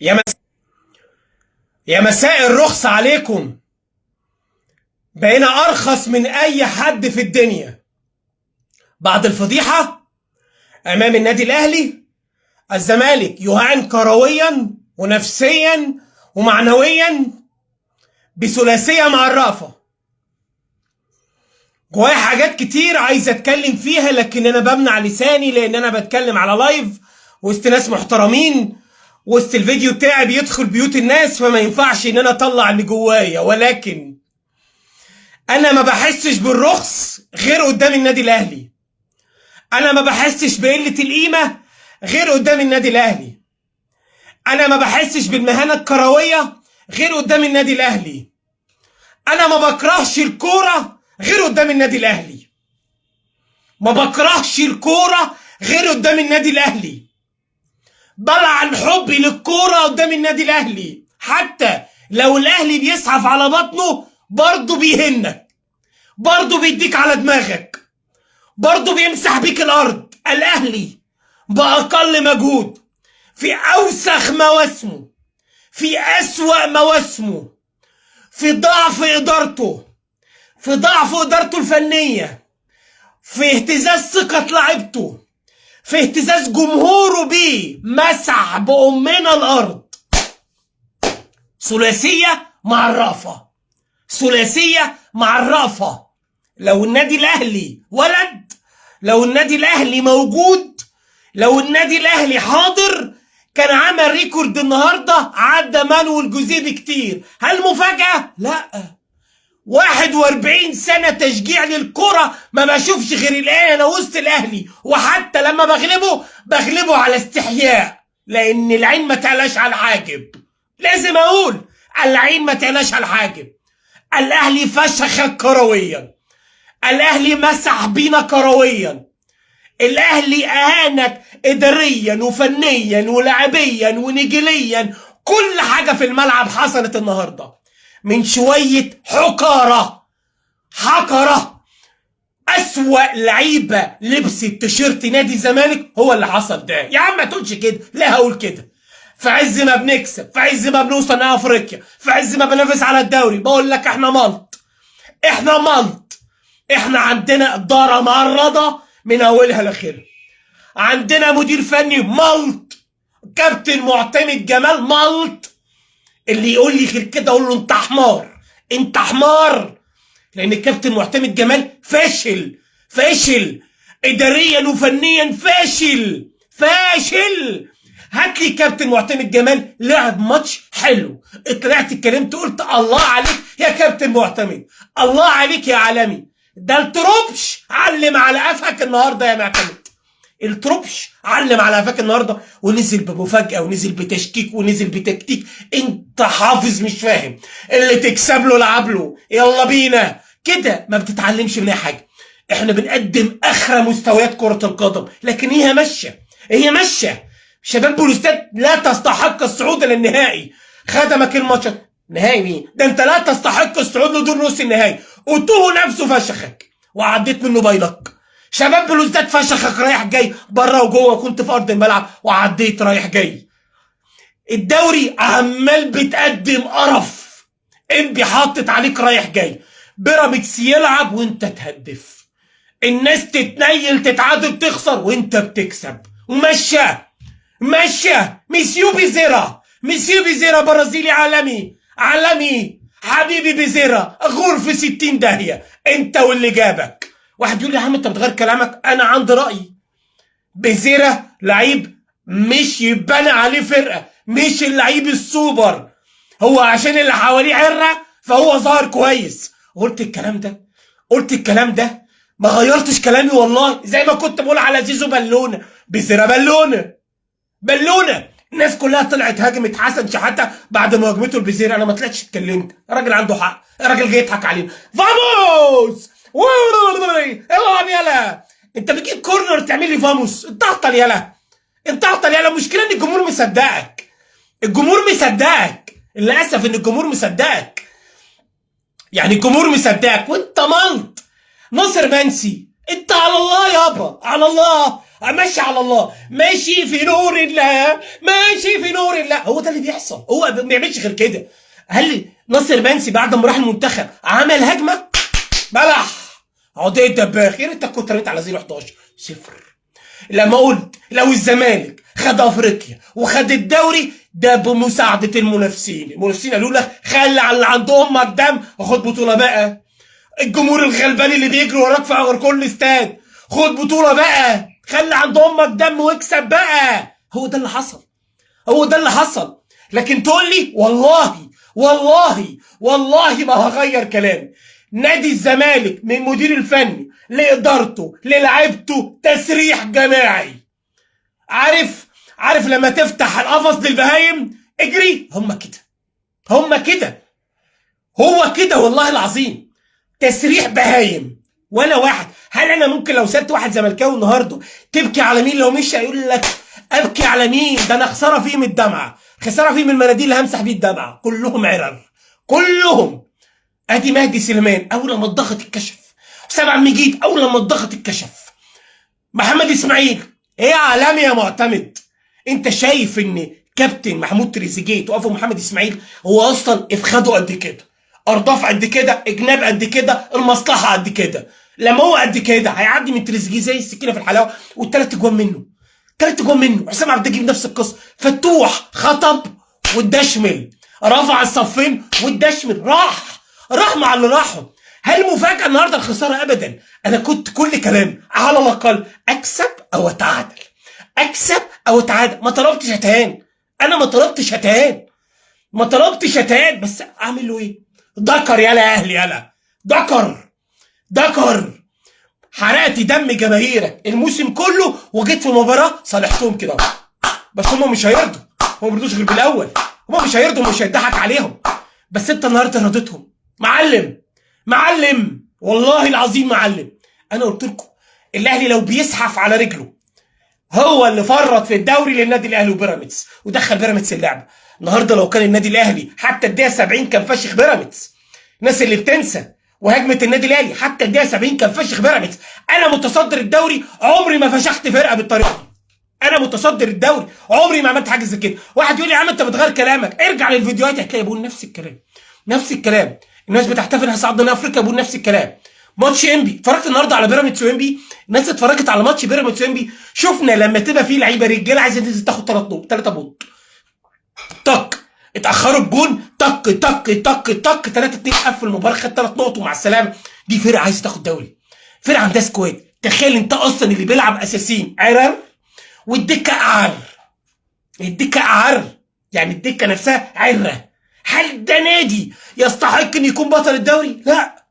يا مس... يا مساء الرخص عليكم. بقينا ارخص من اي حد في الدنيا. بعد الفضيحة امام النادي الاهلي، الزمالك يهان كرويا ونفسيا ومعنويا بثلاثيه مع الرأفة. جوايا حاجات كتير عايز اتكلم فيها، لكن انا بمنع لساني لان انا بتكلم على live وسط ناس محترمين، وسط الفيديو بتاعي بيدخل بيوت الناس، فما ينفعش ان انا اطلع اللي جوايا. ولكن انا ما بحسش بالرخص غير قدام النادي الاهلي. انا ما بحسش بقلة القيمة غير قدام النادي الاهلي. انا ما بحسش بالمهانة الكروية غير قدام النادي الاهلي. انا ما بكرهش الكورة غير قدام النادي الاهلي. ما بكرهش الكورة غير قدام النادي الاهلي. بلعن حبي للكورة قدام النادي الاهلي. حتى لو الاهلي بيزحف على بطنه برضه بيهنك، برضه بيديك على دماغك، برضه بيمسح بيك الارض. الاهلي باقل مجهود في اوسخ مواسمه، في اسوأ مواسمه، في ضعف ادارته، في ضعف ادارته الفنية، في اهتزاز ثقة لعيبته، في اهتزاز جمهوره بيه، مسح بامنا الارض. ثلاثية مع الرأفة، ثلاثية مع الرأفة. لو النادي الاهلي ولد، لو النادي الاهلي موجود، لو النادي الاهلي حاضر، كان عمل record النهارده عدى مانويل جوزيه بكتير. هل مفاجأة؟ لا. 41 سنة تشجيع للكرة ما بشوفش غير الآن أنا وسط الأهلي، وحتى لما بغلبه بغلبه على استحياء، لأن العين ما تعلاش على الحاجب. لازم أقول العين ما تعلاش على الحاجب. الأهلي فشخ كرويا، الأهلي مسح بينا كرويا، الأهلي أهانك إداريا وفنيا ولاعبيا ونجيليا. كل حاجة في الملعب حصلت النهاردة من شوية حقارة. حقرة. أسوأ لعيبة لبست تيشيرت نادي الزمالك هو اللي حصل ده. يا عم ما تقولش كده. لا هقول كده. في عز ما بنكسب، في عز ما بنوصل نهائي افريقيا، في عز ما بننافس على الدوري، بقول لك احنا ملط، احنا ملط. احنا عندنا إدارة معرضة من أولها لآخرها، عندنا مدير فني ملط، كابتن معتمد جمال ملط. اللي يقول لي غير كده اقول له انت حمار، انت حمار. لان الكابتن معتمد جمال فاشل، فاشل اداريا وفنيا، فاشل فاشل. هات لي كابتن معتمد جمال لعب ماتش حلو، طلعت اتكلمت قلت الله عليك يا كابتن معتمد، الله عليك يا عالمي. ده التروبش علم على قفاك النهارده يا معتمد. التروبش علم على قفاك النهارده، ونزل بمفاجاه ونزل بتشكيك ونزل بتكتيك. انت حافظ مش فاهم، اللي تكسب له لعب له، يلا بينا كده. ما بتتعلمش من اي حاجة. احنا بنقدم اخر مستويات كره القدم، لكن هي ماشية، هي ماشية. شباب بلوزداد لا تستحق الصعود للنهائي. خدمك الماتش نهائي مين ده؟ انت لا تستحق الصعود لدور نص النهائي. اوتوه نفسه فشخك وعديت منه بايلك. شباب بلوزداد فشخك رايح جاي بره وجوه، كنت في ارض الملعب وعديت رايح جاي. الدوري عمال بتقدم قرف، انبي حاطط عليك رايح جاي. بيراميدز يلعب وانت تهدف، الناس تتنيل تتعادل تخسر وانت بتكسب. وماشية ماشية. ميسيو بيزيرا، ميسيو بيزيرا برازيلي عالمي، عالمي حبيبي بيزيرا، غور في 60 داهية انت واللي جابك. واحد يقول لي يا عم انت بتغير كلامك. انا عندي رأي. بيزيرا لعيب مش يبنى عليه فرقة، مش اللعيب السوبر، هو عشان اللي حواليه عرة فهو ظهر كويس. قلت الكلام ده، قلت الكلام ده، ما غيرتش كلامي والله. زي ما كنت بقول على زيزو بالونة، بيزيرا بالونة، بالونة. الناس كلها طلعت هاجمت حسن شحاته بعد ما هاجمته البزيرة. انا ما طلعتش اتكلمت، الراجل عنده حق، الراجل جاي يضحك علينا. vamos العب يلا، انت بتجيب corner تعمل لي vamos. انت اهطل يلا، انت اهطل يلا. المشكلة ان الجمهور مصدقك، الجمهور مصدقك، للاسف ان الجمهور مصدقك. يعني الجمهور مصدقك وانت ملط. ناصر منسي انت على الله يابا، على الله، ماشي على الله، ماشي في نور الله، ماشي في نور الله. هو ده اللي بيحصل، هو ما بيعملش غير كده. هل ناصر منسي بعد ما راح المنتخب عمل هجمة؟ بلح عضيه دباخ. يا ريتك كنت رميت على 0-11 صفر. لما قلت لو الزمالك خد افريقيا وخد الدوري ده بمساعدة المنافسين، المنافسين قالوا لك خلي على اللي عند امك دم وخد بطوله بقى. الجمهور الغلبان اللي بيجري وراك في غير كل استاد، خد بطوله بقى، خلي عند امك دم واكسب بقى. هو ده اللي حصل، هو ده اللي حصل. لكن تقول لي والله والله والله ما هغير كلامي. نادي الزمالك من مدير الفني لادارته للعيبته تسريح جماعي. عارف لما تفتح القفص للبهايم اجري، هم كده، هم كده، هو كده والله العظيم تسريح بهايم ولا واحد. هل انا ممكن لو سالت واحد زملكاوي النهارده تبكي على مين لو مشي، هيقول لك ابكي على مين؟ ده انا خسارة فيه من الدمعة، خسارة فيه من المناديل اللي همسح بيه الدمعة. كلهم عرر، كلهم. ادي مهدي سليمان اول ما الضغط اتكشف، سبع مجيد اول لما الضغط اتكشف، محمد اسماعيل ايه يا عالمي يا معتمد؟ انت شايف ان كابتن محمود تريزيجيه توقفه محمد اسماعيل؟ هو اصلا افخاده قد كده، ارداف قد كده، اجناب قد كده، المصلحة قد كده. لما هو قد كده هيعدي من تريزيجيه زي السكينة في الحلاوة، والثلاث اجوان منه، ثلاث اجوان منه. حسام عبد المجيد نفس القصة، فتوح خطب والدشمل، رفع الصفين والدشمل، راح مع اللي راحوا. هل مفاجأة النهارده الخسارة؟ أبدا. أنا كنت كل كلام على الأقل أكسب أو أتعادل، أكسب أو أتعادل. ما طلبتش هتهان، أنا ما طلبتش هتهان، ما طلبتش هتهان، بس أعمل له إيه؟ دكر يالا يا أهلي، يالا دكر، دكر. حرقت دم جماهيرك الموسم كله وجيت في مباراة صالحتهم كده، بس هم مش هيرضوا، هم ما بيرضوش غير بالأول، هم مش هيرضوا، مش هيضحك عليهم. بس أنت النهارده رضيتهم. معلم، معلم والله العظيم معلم. انا قلت لكم الاهلي لو بيزحف على رجله هو اللي فرط في الدوري للنادي الاهلي وبيراميدز ودخل بيراميدز اللعبة. النهارده لو كان النادي الاهلي حتى الدقيقة 70 كان فشخ بيراميدز. الناس اللي بتنسى وهجمه النادي الاهلي حتى الدقيقة 70 كان فشخ بيراميدز. انا متصدر الدوري عمري ما فشخت فرقه بالطريقة دي. انا متصدر الدوري عمري ما عملت حاجة زي كده. واحد يقول لي يا عم انت بتغير كلامك، ارجع للفيديوهات هتلاقي بقول نفس الكلام، نفس الكلام. الناس بتحتفل هصعدنا افريقيا بقول نفس الكلام. ماتش انبي، اتفرجت النهارده على بيراميدز وانبي، الناس اتفرجت على ماتش بيراميدز وانبي. شفنا لما تبقى فيه لعيبة رجاله عايزه تنزل تاخد 3 نقط، 3 point، طق اتاخروا بجون، طق طق طق طق 3-2، قفل المباراة، خد 3 نقط ومع السلامة. دي فرقه عايزه تاخد دوري، فرقه عندها squad. تخيل انت اصلا اللي بيلعب اساسيين عرر والدكه اعر، الدكة اعر، يعني الدكة نفسها عره. هل ده نادي يستحق ان يكون بطل الدوري؟ لا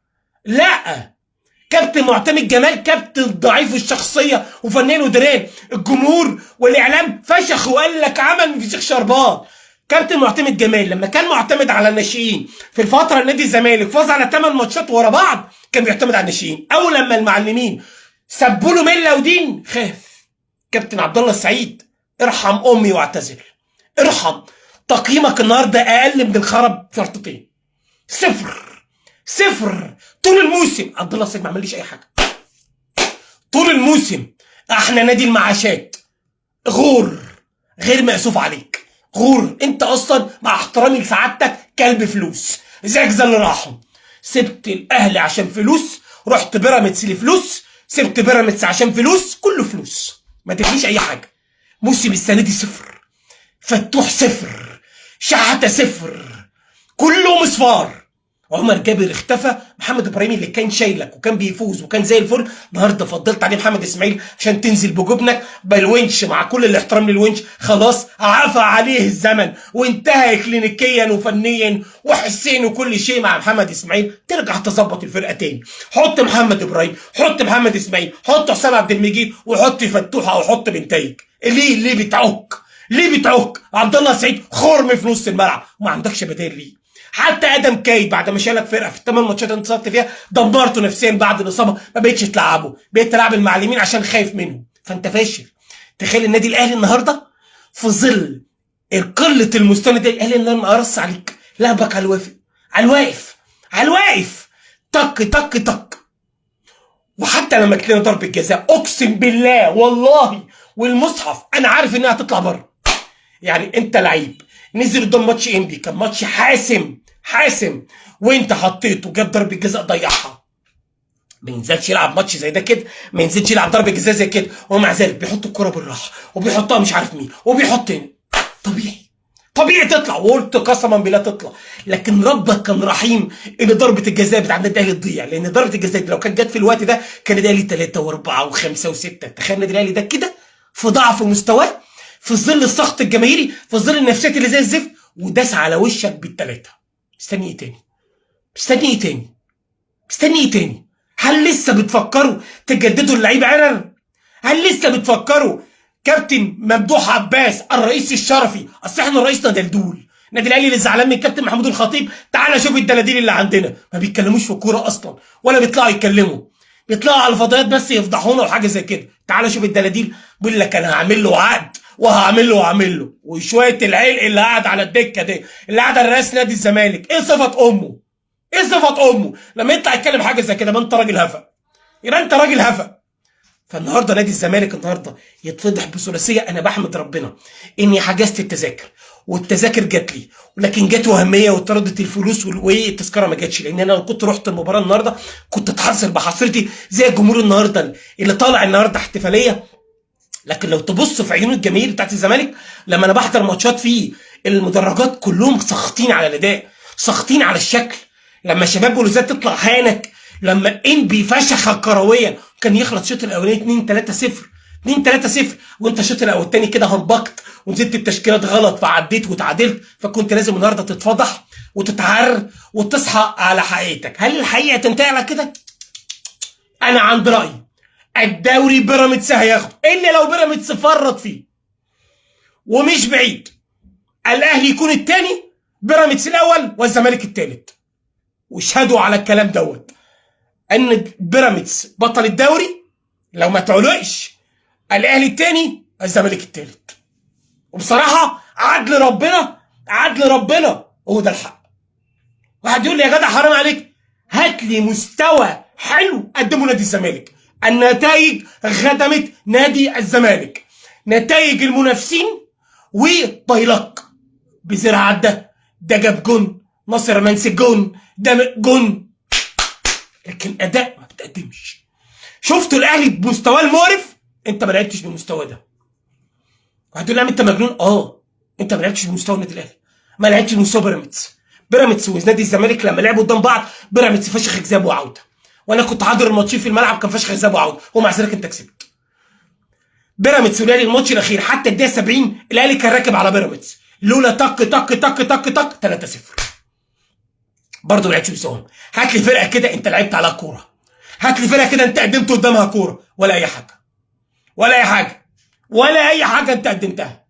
لا. كابتن معتمد جمال كابتن ضعيف الشخصية وفنان ودران، الجمهور والاعلام فشخ وقال لك عمل في شيخ شربات. كابتن معتمد جمال لما كان معتمد على الناشئين في الفترة نادي الزمالك فاز على 8 ماتشات ورا بعض، كان بيعتمد على الناشئين. اول لما المعلمين سبوا له ملة ودين خاف. كابتن عبد الله السعيد ارحم امي واعتزل، ارحم. تقييمك النهارده اقل من الخرب شرطتين، صفر صفر طول الموسم. عبد الله السعيد ما عمليش اي حاجة طول الموسم. احنا نادي المعاشات، غور غير مأسوف عليك، غور. انت اصلا مع احترامي لسعادتك كلب فلوس، زيك زي اللي راحوا. سبت الاهلي عشان فلوس، رحت بيراميدز لفلوس، سبت بيراميدز عشان فلوس، كله فلوس، ما تديش اي حاجة. موسم السنة دي صفر، فتوح صفر، شحاته صفر، كله مصفار. عمر جابر اختفى، محمد ابراهيم اللي كان شايلك وكان بيفوز وكان زي الفل، النهارده فضلت عليه محمد اسماعيل عشان تنزل بجبنك بالونش. مع كل الاحترام للونش، خلاص عفى عليه الزمن وانتهى كلينيكيا وفنيا وحسين وكل شيء مع محمد اسماعيل. ترجع تظبط الفرقة تاني، حط محمد ابراهيم، حط محمد اسماعيل، حط حسام عبد المجيد، وحط فتوحه وحط بنتايج. ليه بتعك؟ ليه بتعك؟ عبد الله سعيد خرم في نص الملعب وما عندكش بدائل ليه. حتى ادم كايد بعد ما شالك فرقه في الثمان ماتشات اللي انتصرت فيها دمرته نفسيا بعد الاصابة، ما بقتش تلعبه، بقيت تلعب المعلمين عشان خايف منهم، فانت فاشل. تخيل النادي الاهلي النهارده في ظل قلة المستوى النادي الاهلي النهارده قرص عليك، لعبك على الواقف، على الواقف، على الواقف، طق طق طق. وحتى لما جت لنا ضربه جزاء اقسم بالله والله والمصحف انا عارف انها هتطلع بره. يعني انت لعيب نزل قدام ماتش انبي، كان ماتش حاسم حاسم، وانت حطيته وجاب ضربه جزاء ضيعها. ما ينزلش يلعب ماتش زي ده كده، ما ينزلش يلعب ضربه جزاء زي كده، ومع ذلك بيحط الكره بالراحة وبيحطها مش عارف مين وبيحط هنا. طبيعي طبيعي تطلع، وقلت قسما بالله تطلع، لكن ربك كان رحيم ان ضربه الجزاء بتاع النادي الاهلي تضيع، لان ضربه الجزاء دي لو كانت جت في الوقت ده كان النادي الاهلي 3 و4 و5 و6. تخيل النادي الاهلي ده كده في ضعف مستواه، في ظل السخط الجماهيري، في ظل النفسيات اللي زي الزفت، وداس على وشك بالثلاثة. مستني ايه تاني؟ مستني ايه تاني؟ مستني ايه تاني؟ هل لسه بتفكروا تجددوا اللعيبة عرر؟ هل لسه بتفكروا كابتن ممدوح عباس الرئيس الشرفي؟ اصل احنا رئيسنا دلدول، النادي الاهلي اللي زعلان من كابتن محمود الخطيب، تعالى شوف الدلاديل اللي عندنا ما بيتكلموش في الكورة اصلا ولا بيطلعوا يتكلموا، بيطلعوا على الفضائيات بس يفضحونا وحاجه زي كده. تعالى شوف الدلاديل بيقول لك انا هعمل له عقد وهعمل له وهعمل له، وشوية العلق اللي قاعد على الدكة دي، اللي قاعد على راس نادي الزمالك، ايه صفة امه؟ ايه صفة امه لما يطلع يتكلم حاجة زي كده؟ ما انت راجل هفا، يبقى انت راجل هفا. فالنهارده نادي الزمالك النهارده يتفضح بثلاثيه. انا بحمد ربنا اني حجزت التذاكر والتذاكر جات لي، ولكن جت وهمية واتردت الفلوس والتذكره ما جاتش، لان انا لو كنت رحت المباراة النهارده كنت اتحصر بحصرتي زي الجمهور النهارده اللي طالع النهارده احتفالية. لكن لو تبص في عيون الجماهير بتاعت الزمالك لما انا بحضر ماتشات في المدرجات كلهم ساخطين على الاداء، ساخطين على الشكل. لما شباب بلوزات تطلع هانك، لما انبي فشخ كرويا كان يخلص الشوط الاولاني 2-3-0 2-3-0، وانت الشوط الاول الثاني كده هنبكت ونزلت بتشكيلات غلط فعديت وتعادلت، فكنت لازم النهارده تتفضح وتتعر وتصحى على حقيقتك. هل الحقيقة تنتهي على كده؟ انا عند رايي الدوري بيراميدز هياخده، الا لو بيراميدز فرط فيه، ومش بعيد الاهلي يكون الثاني، بيراميدز الاول، والزمالك الثالث. واشهدوا على الكلام دوت ان بيراميدز بطل الدوري لو ما تعلقش، الاهلي الثاني، الزمالك الثالث. وبصراحة عدل ربنا، عدل ربنا هو ده الحق. واحد يقول لي يا جدع حرام عليك، هات لي مستوى حلو قدمه نادي الزمالك. النتائج خدمت نادي الزمالك، نتائج المنافسين وبايلك بزرع عدى، ده جاب جون، ناصر منسي جون، ده جون، لكن اداء ما بتقدمش. شفتوا الاهلي بمستواه المقرف، انت ما لعبتش بالمستوى ده. وهتقول لي انت مجنون، انت ما لعبتش بمستوى النادي الاهلي، ما لعبتش بمستوى بيراميدز. بيراميدز ونادي الزمالك لما لعبوا قدام بعض بيراميدز فشخ ذهاب وعوده، وانا كنت حاضر الماتشين في الملعب، كان فشخ ذهاب وعوده، ومع ذلك انت كسبت. بيراميدز والاهلي الماتش الاخير حتى الدقيقة 70 الاهلي كان راكب على بيراميدز، لولا طق طق طق طق طق 3-0. برضه ما لعبتش بمستواهم. هات لي فرقه كده انت لعبت على كورة، هات لي فرقه كده انت قدمت قدامها كورة، ولا اي حاجة، ولا اي حاجة، ولا اي حاجة انت قدمتها.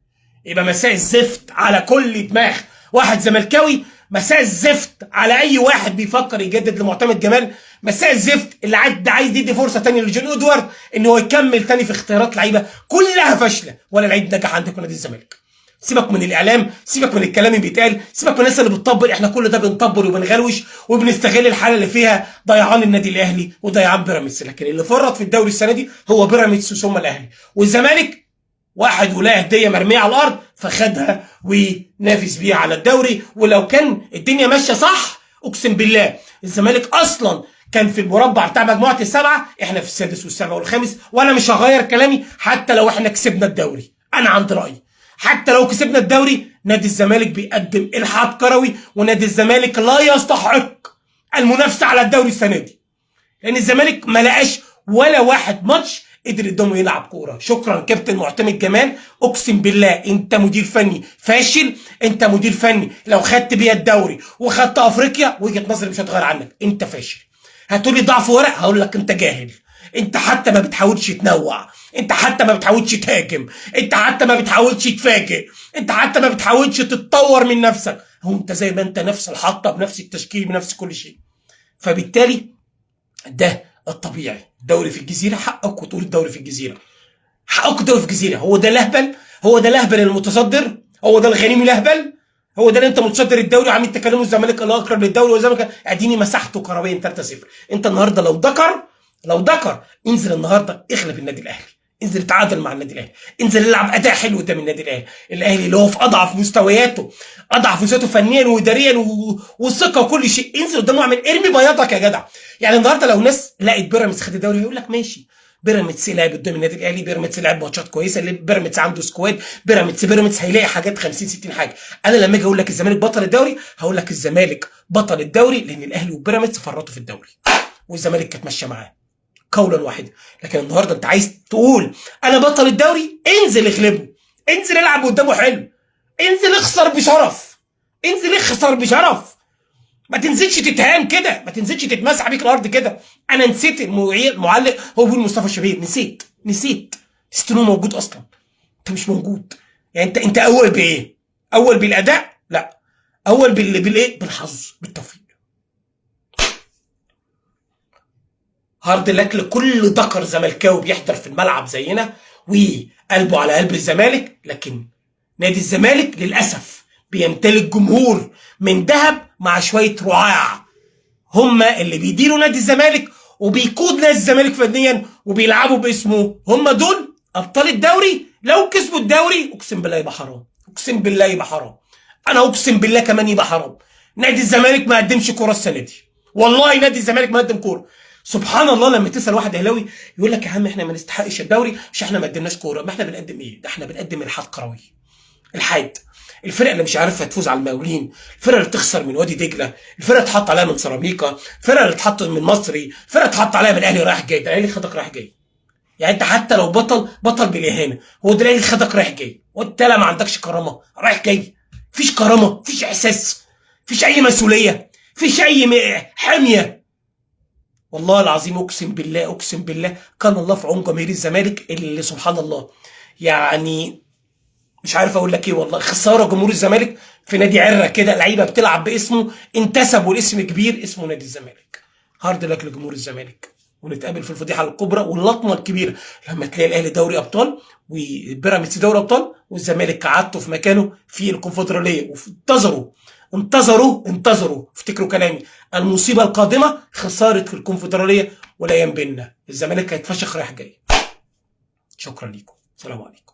يبقى مساء الزفت على كل دماغ واحد زملكاوي، مساء الزفت على اي واحد بيفكر يجدد لمعتمد جمال، مساء الزفت اللي عايز يدي فرصة تانية لجون ادوارد ان هو يكمل تاني في اختيارات لعيبة كلها فاشلة، ولا لعيب نجح عندك في نادي الزمالك. سيبك من الاعلام، سيبك من الكلام اللي بيتقال، سيبك من الناس اللي بتطبل، احنا كل ده بنطبل وبنغلوش وبنستغل الحالة اللي فيها ضيعان النادي الاهلي وضيعان بيراميدز. لكن اللي فرط في الدوري السنة دي هو بيراميدز ثم الاهلي والزمالك، واحد ولا هديه مرمية على الارض فخدها ونافس بيها على الدوري. ولو كان الدنيا ماشية صح اقسم بالله الزمالك اصلا كان في المربع بتاع مجموعة السبعة، احنا في السادس والسابع والخامس. وانا مش هغير كلامي حتى لو احنا كسبنا الدوري، انا عند رايي حتى لو كسبنا الدوري نادي الزمالك بيقدم الحاد كروي، ونادي الزمالك لا يستحق المنافسة على الدوري السنة دي، لان الزمالك ما لقاش ولا واحد ماتش قدر قدامه يلعب كورة. شكرا كابتن معتمد جمال، اقسم بالله انت مدير فني فاشل، انت مدير فني لو خدت بيها الدوري وخدت افريقيا وجهه نظري مش هتغير عنك، انت فاشل. هتقولي ضعف ورق، هقول لك انت جاهل، انت حتى ما بتحاولش تنوع، انت حتى ما بتحاولش تهاجم، انت حتى ما بتحاولش تفاجئ، انت حتى ما بتحاولش تتطور من نفسك، هو انت زي ما انت نفس الحطه بنفس التشكيل بنفس كل شيء. فبالتالي ده الطبيعي. الدوري في الجزيرة حقك، وتقول الدوري في الجزيرة حقك، الدوري في الجزيرة. هو ده الاهبل، هو ده الاهبل المتصدر، هو ده الغريم الاهبل، هو ده اللي انت متصدر الدوري وعامل تكلموا الزمالك الاقرب للدوري والزمالك اديني مساحته كرويا 3-0. انت النهارده لو ذكر لو ذكر انزل النهارده اغلب النادي الاهلي، انزل اتعادل مع النادي الاهلي، انزل العب اداء حلو قدام النادي الاهلي. الاهلي اللي هو في اضعف مستوياته، اضعف مستوياته فنيا واداريا والثقة وكل شيء، انزل قدامه اعمل، ارمي بياضك يا جدع. يعني النهارده لو ناس لقت بيراميدز خد الدوري يقول لك ماشي، بيراميدز لعب قدام النادي الاهلي، بيراميدز لعب ماتشات كويسة، بيراميدز عنده squad، بيراميدز هيلاقي حاجات 50 60 حاجة. انا لما اجي اقول لك الزمالك بطل الدوري هقول لك الزمالك بطل الدوري لان الاهلي وبيراميدز فرطوا في الدوري والزمالك كانت ماشية معاه قولا واحدا. لكن النهارده انت عايز تقول انا بطل الدوري، انزل اغلبه، انزل العب قدامه حلو، انزل اخسر بشرف، انزل اخسر بشرف، ما تنزلش تتهان كده، ما تنزلش تتمسح بيك الارض كده. انا نسيت المعلق هو بيقول مصطفى شبير، نسيت نسيت نسيت انه موجود اصلا. انت مش موجود، يعني انت اول بايه؟ اول بالاداء؟ لا، اول بالايه؟ بالحظ، بالتوفيق. hard luck لكل ذكر زملكاوي بيحضر في الملعب زينا وقلبه على قلب الزمالك، لكن نادي الزمالك للاسف بيمتلك جمهور من ذهب مع شوية رعاع هم اللي بيديروا نادي الزمالك وبيقود نادي الزمالك فنيا وبيلعبوا باسمه. هم دول ابطال الدوري، لو كسبوا الدوري اقسم بالله يبقى حرام، اقسم بالله يبقى حرام، انا اقسم بالله كمان يبقى حرام. نادي الزمالك ما قدمش كورة السنة دي، والله نادي الزمالك ما قدم كورة. سبحان الله لما تسال واحد اهلاوي يقول لك يا عم احنا ما نستحقش الدوري، مش احنا ما قدمناش كورة. ما احنا بنقدم ايه؟ ده احنا بنقدم الحاد كروي، الحاد. الفرق اللي مش عارفه تفوز على المقاولين، الفرق اللي تخسر من وادي دجله، الفرق اللي اتحط عليها من سيراميكا، الفرق اللي اتحط من مصري، الفرق اللي اتحط عليها من الاهلي رايح جاي. ده الاهلي خدك رايح جاي، يعني انت حتى لو بطل بطل بالاهانه، هو ده الاهلي خدك رايح جاي، وانت لا ما عندكش كرامة، رايح جاي، مفيش كرامة، مفيش احساس، مفيش اي مسؤولية، مفيش اي حمية. والله العظيم اقسم بالله، اقسم بالله كان الله في عون جماهير الزمالك اللي سبحان الله، يعني مش عارف اقول لك ايه والله. خسارة جمهور الزمالك في نادي عره كده، لعيبة بتلعب باسمه، انتسبوا لاسم كبير اسمه نادي الزمالك. hard luck لجمهور الزمالك، ونتقابل في الفضيحة الكبرى واللطمه الكبيرة لما تلاقي الاهلي دوري ابطال وبيراميدز دوري ابطال والزمالك قعدته في مكانه في الكونفدراليه. وانتظروا انتظروا انتظروا، افتكروا كلامي، المصيبة القادمة خسارة في الكونفدراليه والايام بينا، الزمالك هيتفشخ رايح جاي. شكرا لكم، سلام عليكم.